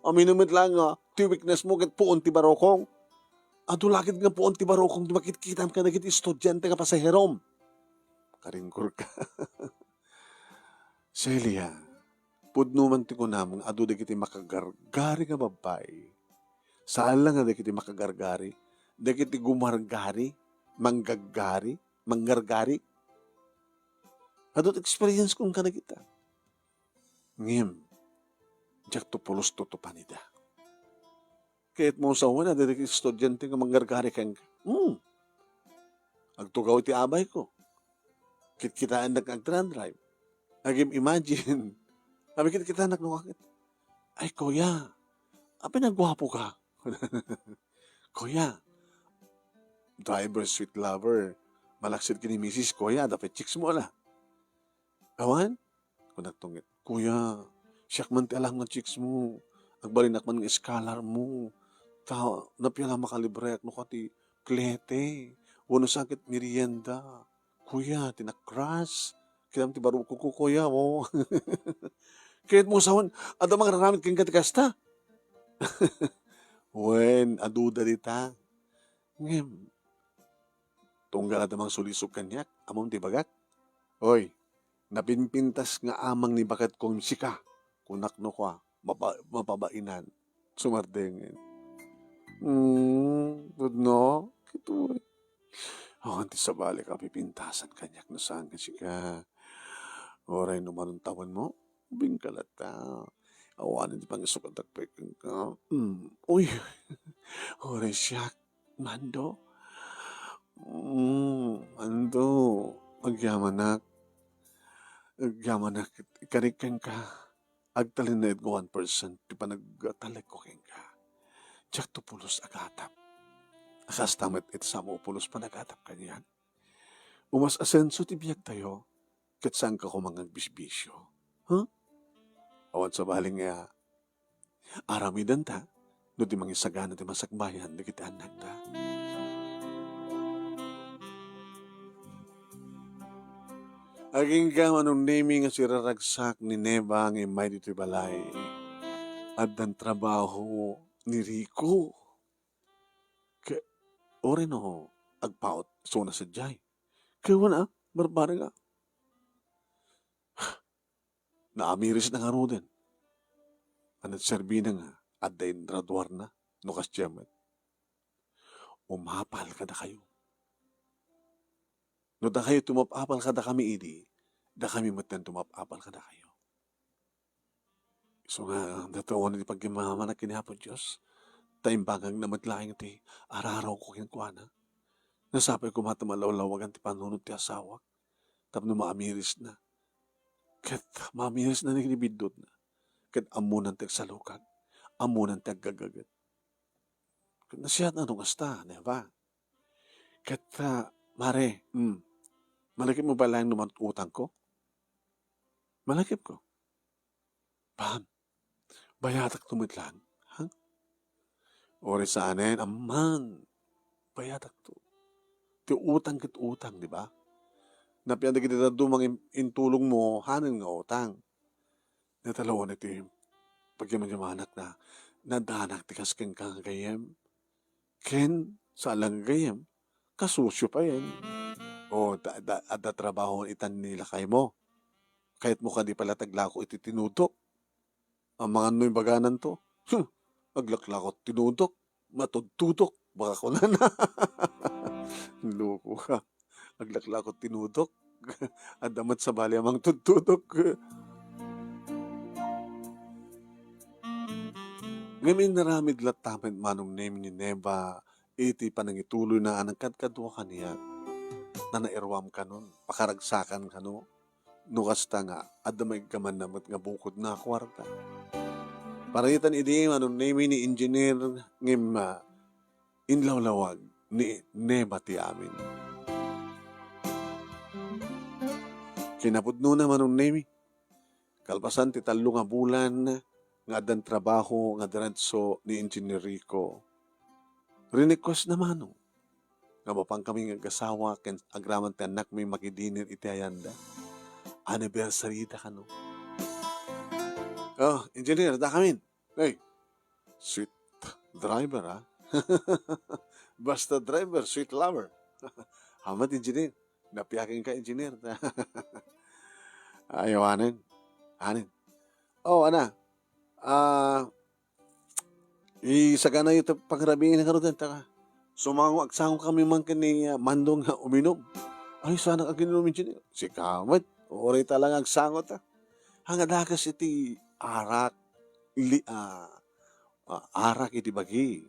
amin met laeng nga, ti weakness mo ket puon ti barukong. Adu la ket nga puon ti barukong, ti makitkitam kadagiti estudiante nga pasaherom. Karingkurka. Celia, pudno man ti kunam nga adu dagiti makagargari nga babbai. Saan la nga dagiti makagargari, dagiti gumargari, manggaggari, manggargari. Adu ti experience ko kadagita. Ngem, diak to pulos tutupan ida. Ket mo sawen, adu dagiti estudiante nga manggargari kenka. Hmm. Agtugaw iti abay ko. Kitkitaennak nga agdrive. Agim imagine. Sabi, kitkitaennak no kakit. Ay, kuya, apay nga guapo ka. Kuya, driver, sweet lover. Malaksid ken ni misis, kuya, dapat chicks mo, ala. Awan? Kunak tunget, "Kuya, siak man ti alam nga chicks mo. Agbalinak man nga scholar mo. Ta, napia la makalibrek no ka ti klete. Wenno sakit merienda. Kuya, ti nakras. Kidam ti barukongko, kuya, mo." Ket mo sawen, adda mangraramid kenka ti kasta? Wen, aduda dita. Ngem, tunggal adda mangsulisog kaniak, ammom ti ibagak? Oy, napinpintas nga amang ni baketko ngem sika, kunak no kua, mapa-, mapabainan. Sumardengen. Hmm, pudno? Kitoy. Awan ti sabali ka pipintasan kaniak no saan nga sika. Uray no manuntawenmo, ubing ka latta. Awanen ti pangisukaddak pay kenka. Hmm. Uy, uray siak, Mando. Hmm, Mando, agyamanak. Agyamanak, ikarik kenka. Agtalinaedko one percent ti panagtalekko kenka. Diak to pulos agatap. A kasta met iti samo pulos panagatap kaniak. Umas-asenso ti biagtayo, ket saanka koma nga agbisbisyo. Huh? Awan sabali nga aramidenta no di mangisagana ti masakbayan dagiti annakta. Agingga, Manong Nemi, nga siraragsak ni Neva nga immay ditoy balay. Addan trabaho ni Rico. Ke, uray no agpaut, suna sadiay. Kaywan a, barbareng a. Naamiris na ngaruden. Ket nagserbina nga adda inraduarna no kasdiay met. Umapal kadakayo. No dakayo ti umap-apal kadakami idi, dakami met ti umap-apal kadakayo. Isu nga, daytoy ti pagimmamanna ken ni Apo Dios, ta imbagana met laeng ti ararawko kenkuana. Nasapay koma ta malawlawagan ti panunot ti asawak tapno maamirisna. Ket maamirisna ni biddutna. Ket ammonan ti agsalukag, ammonan ti aggagaget. Ket nasayaat no kasta, Neva. Ket, ah, mare, mm, malakipmo pay laeng no mangutangko? Malakipko. Pam, bayatakto met laeng, ha? Uray saanen, amman, bayatakto. Ti utang ket utang, di ba? Napian dagiti dadduma nga in-, intulongmo, hanen nga utang. Natalawan iti pagyamayamanakna, nadanak ti kas kenka nga gayyem. Ken, saan la nga gayyem, kasosio payen. O, da-, da-, adda trabaho itan ni lakaymo. Kayatmo kadi pay la ti aglako iti tinudok. Amangan no ibagananto. Hmm, aglaklako tinudok, matudtudok, baka kunana. Loko ka. Aglaklako tinudok. Adda met sabali a mangtudtudok. Ngem inaramid latta met Manong Nemi ni Neva iti panangituloyna a nagkadkadua kaniak. Nanairuam kanon, pakaragsakan kano, no kasta nga adda maiggamanna met nga bukodna a kuarta. Paritan idi Manong Nemi ni Engineer ngem, ah, inlawlawag ni Neva ti amin. Kinapudnona, Manong Nemi, kalpasan ti tallo nga bulan nga addan trabaho nga diretso ni Engineer Rico, rinequestna, Manong, nga mapankami nga agasawa ken agraman ti annakmi makidinner iti ayanda. Anniversary da kano. Oh, engineer, dakamin. Hey, sweet driver, ha? Basta driver, sweet lover. Hamat, engineer. Napiakin ka, engineer. Ayaw, anen. Anen. Oh, ana. Ah, isaganayo ti pangrabiin nga ruden, taka. Sumango, agsango kami man ken ni, ah, Mandong nga uminom. Ay, sana ka ginunom, engineer. Sika met, uray ta lang agsango ta. Nga dakes iti arak, li-, ah, ah, arak iti bagi.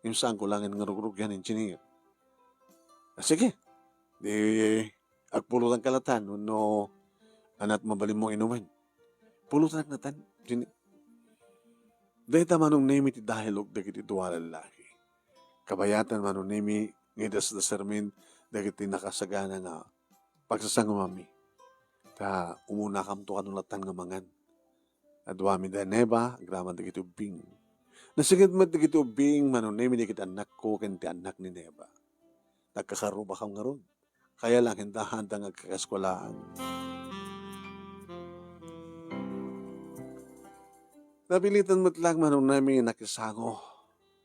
Ngem saanko laengen nga rugrugyan, engineer. Ah, sige. Di, agpulutanka latan, wenno anat mabalinmo inumen. Pulutan natan, engineer. Dayta, Manong Nemi, ti dialogue dagiti dua a lallaki. Kabayatan, Manong Nemi, nga idasdasarmin dagiti nakasagana nga pagsasangoanmi. Ta umunakamto kano latan nga mangan. Aduami da Neva, agraman dagiti ubbing. Nasinged met dagiti ubbing, Manong Nemi, dagiti annakko ken ti annak ni Neva. Nagkakarrubakam ngarud. Kaya lang, inta haanda nga agkakaeskuelaan. Napilitan met laeng, Manong Nemi, nakisango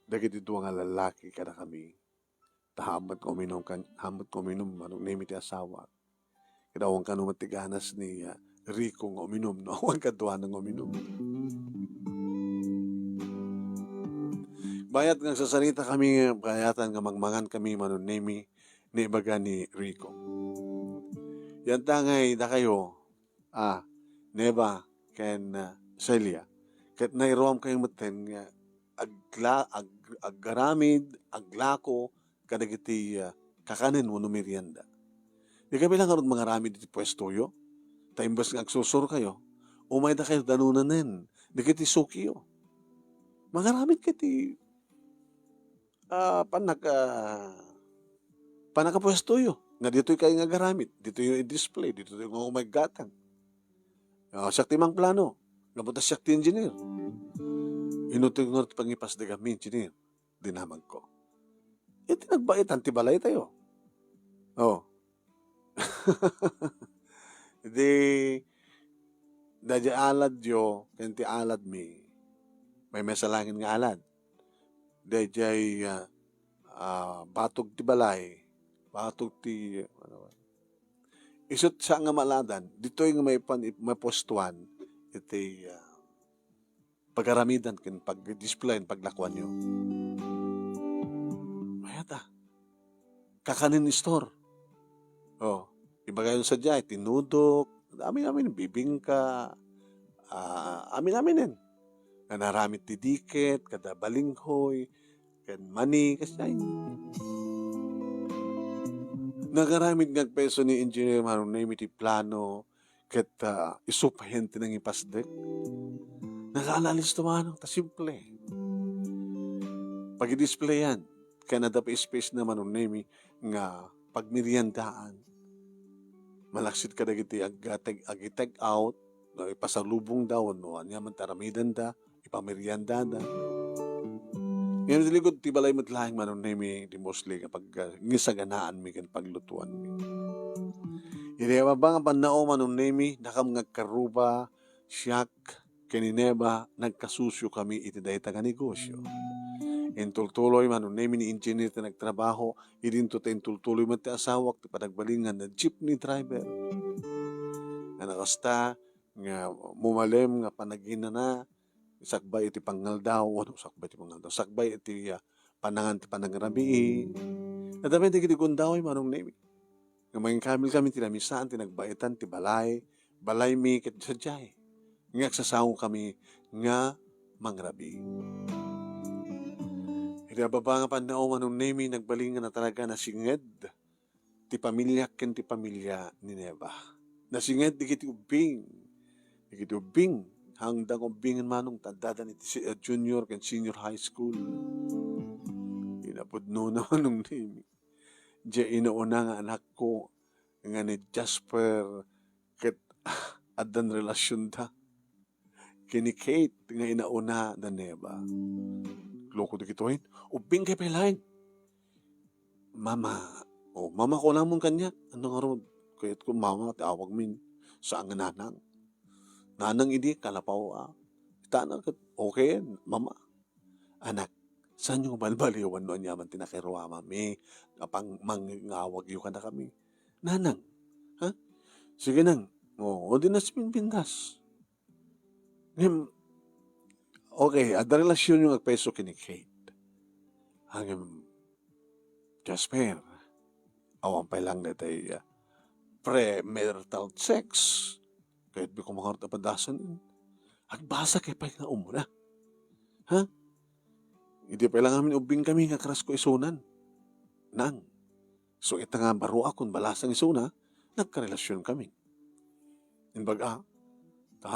dagiti dua nga lallaki kadakami. Ta haanmo nga uminum kan, haanmo nga uminum, Manong Nemi, ti asawak. Ket awan kano met ti ganas ni, ah, Rico nga uminum, no? Awan kaduana nga uminum. Bayat nga agsasarita kami, bayatan nga mangmangan kami, Manong Nemi, naibaga ni Rico. Yanta ngay dakayo, ah, Neva ken, ah, Celia. Ket nairuam kayo metten nga agla-, ag-, agaramid, aglako kadagiti, ah, kakanen wenno merienda. Dikay bilang ngarud mangaramid iti puestoyo, ta imbes nga agsursuro kayo, umay dakayo danunanen dagiti sukiyo. Mangaramid kayo iti ah, pannak-, ah, pannakapuestoyo. Nga ditoy kayo nga agaramid, ditoy i-display, ditoy nga umay aggatang. Ah, siak ti mangplano. Gapu ta siak ti engineer. Inutog nga ti pangipasdegam, engineer, dinamagko. Iti nagbaetan ti balaytayo. Oh. Idi, daydiay aladyo ken ti aladmi, maymaysa laengen nga alad. Daydiay, ah, ah, batog ti balay, batog ti, ano, isut' sa nga maladan, ditoy nga maipan-, mapuestuan iti, ah, pagaramidan ken pagdisplayan, paglakuanyo. Mayat a. Kakanen store. Oh, ibagayon sadiay, tinudok, amin-amin, bibingka, ah, amin-aminen. Nga naramid ti diket, kada balinghoy, ken mani, kasdiay. Nagaramid nga agpayso ni Engineer Manong Nemi ti plano, ket, ah, isu payen ti nangipasdek. Nakaalalis to, Manong, ta simple. Pagidisplayan, ken adda pay space na, Manong Nemi, nga pagmeriendaan. Malaksid kadagiti ag-, tag-, agi-take out, no, ipasalubongda, wenno aniaman ti aramidenda, ipameriendada. Ngem iti likod ti balay met laeng, Manong Nemi, ti mostly nga pag-, nga saganaanmi ken paglutuanmi. Iti ababa nga pannao, Manong Nemi, dakam nga agkarruba, siak, ken ni Neva, nagkasusiokami iti dayta nga negosio. Intultuloy, Manong Nemi, ni Engineer ti nagtrabaho, idinto ta intultuloy met ti asawak ti panagbalingan nga jeepney driver. Nga nakasta, nga mumalem nga panaginana, sakbay iti pangngaldaw, ano, sakbay iti pangngaldaw, sakbay iti, ah, panangan ti panangrabii. Adda met dagiti gundaway, Manong Nemi. Nga manginkabilkami ti lamisaan ti nagbaetan ti balay, balaymi ket sadiay. Nga agsasangokami nga mangrabii. Iti ababa nga pannao, Manong Nemi, nagbalin nga natalaga nasinged ti pamiliak ken ti pamilia ni Neva. Nasinged dagiti ubbing. Dagiti ubbing, haanda nga ubbingen, Manong, ta addadan iti si-, eh, junior ken senior high school. Inapudnona, Manong Nemi. Diay inauna nga anakko nga ni Jasper ket addan relasionda ken ni Kate nga inauna da Neva. Loko dagitoyen. Ubbing kay pay laeng. Mama, o, mama, kunamon kaniak. Ania ngarud? Kayatko, mama, ti awagmi. Saan nga nanang. Nanang idi, kalapaw, a. Ita na ket, okay, mama. Anak, saanyo nga balbaliwan no aniaman ti nakairuamami nga pang-, mangngawagyo kadakami? Nanang, ha? Sige nang. O, o di na si Pinpintas. Ngem, okay, adda relasionyo nga agpayso ken ni Kate. Ngem, Jasper, awan pay lang daytay, ah, premarital sex. Kayatmi koma ngarud a padasen. Agbasakay pay nga umuna. Ha? Idi pay lang amin ubbingkami nga karas ko isunan. Nang. So, ita nga baruakon balasang isuna, nagkarelasionkami. Imbag a, ta,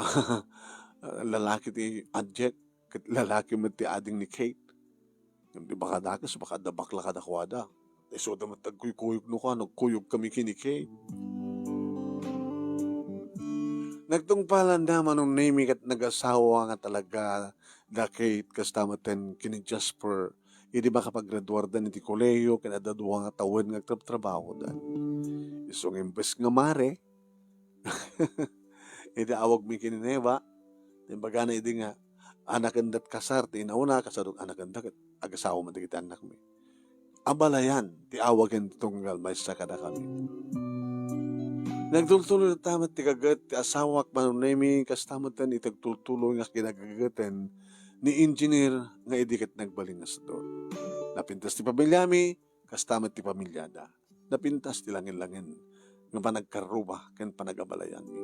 lalaki ti adjek, ket lalaki met ti ading ni Kate. Ngem di baka dakes, baka adda bakla kadakuada. Isuda met agkuykuyog no kuan, agkuyogkami ken ni Kate. Nagtungpalan da Manong Nemy ket nagasawa nga talaga da Kate, kasta met ken ni Jasper. Idi makapagraduarda iti kolehiyo ken adda dua nga tawen nga agtrabtrabahoda. Isu nga imbes nga mare, idi awagmi ken ni Neva, imbagana idi nga anakenda ti kasar ti inauna, kasadot anakenda ket agasawa met dagiti annakmi. Abalayan ti awagen ti tunggal maysa kadakami. Nagtultuloy latta met ti gaget ti asawak, Manong Nemy, kasta met iti agtultuloy nga kinagageten ni Engineer nga idi ket nagbalin nga sadut. Napintas ti pamiliami, kasta met ti pamiliada. Napintas ti langin-langin nga panagkarruba ken panagabalayanmi.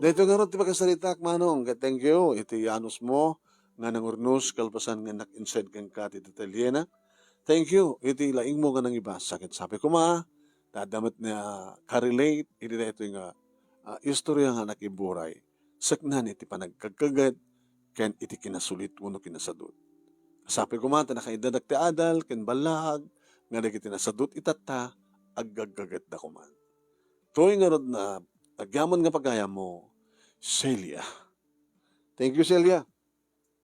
Daytoy ngarud ti pakasaritaak, Manong, ket thank you iti anusmo nga nangurnos kalpasan nga innak inside kenka ti detalyena. Thank you iti laingmo nga nangibasa ket sapay koma ta adda met nga ka-relate iti daytoy nga, ah, istorya nga nakiburay. Seknan iti panagkagkaget ken iti kinasulit wenno kinasadut. Sapay koma ta nakaiddadak ti adal ken ballaag nga dagiti nasadut itatta, aggaggagetda koma. Toy ngarud na agyaman nga pagayammo, Celia. Thank you, Celia.